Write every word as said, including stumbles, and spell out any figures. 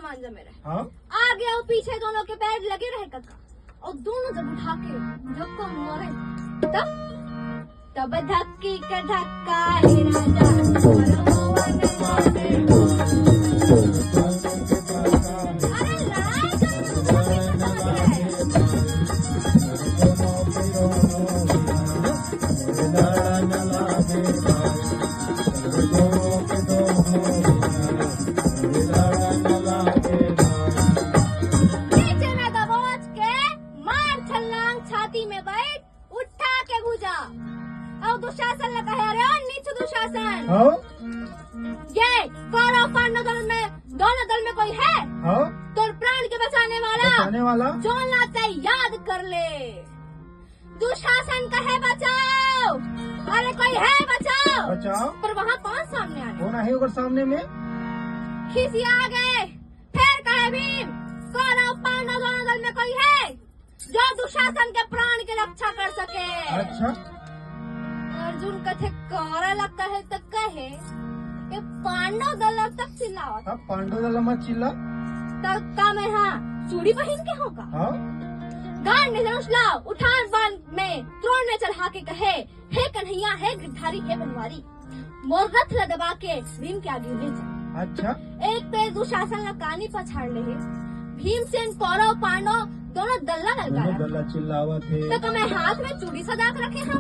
पांजा में रहे। हाँ। आगे अउ पीछे दोनों के पैर लगे रहे कका, अउ दोनों जब उठा के धक्का मारे, तब तब धक्की के धक्का हे राजा। अरे राय, नीचे में दबोच के मार छलांग, छाती में बैठ, उठा के भुजा। अउ दुशासन ला कहे, "अरे ओ नीच दुशासन, हाँ? ये कौरव पांडव दल में, दोनों दल में कोई है हाँ? तोर प्राण के बचाने वाला? बचाने वाला? जोन ला तैं याद कर ले।" दुशासन कहे, "बचाओ, अरे कोई है, बचाओ।" बचाओ। पर वहाँ कौन सामने आने? कौन आहे ओकर सामने में? खिसिया गए, फिर कहे भीम, "कौरव पांडव दोनों दल में कोई है जो दुशासन के प्राण के रक्षा कर सके?" अच्छा। अर्जुन कथे, "कौरव ला कहे त कहे, ये पांडव दल ला तक चिल्लावत।" अब पांडव दल ला मत चिल्ला। तब का मैं, हाँ, चूड़ी पहिन के हों का? हाँ। गांड में धनुष लाव, उठान बाण में द्रोण में चढ़ा के कहे, "हे कन्हैया, हे गिरधारी, हे बनवारी, मोर रथ ला दबा के भीम के आगे ले जा।" अच्छा। एक तो ये दुशासन ला कानी पछाड़ ले हे, भीमसेन कौरव पांडव दोनों दल ला ललकार। दोनों दल ला चिल्लावत हे। तो का मैं हाथ में चूड़ी सजा के रखे हंव?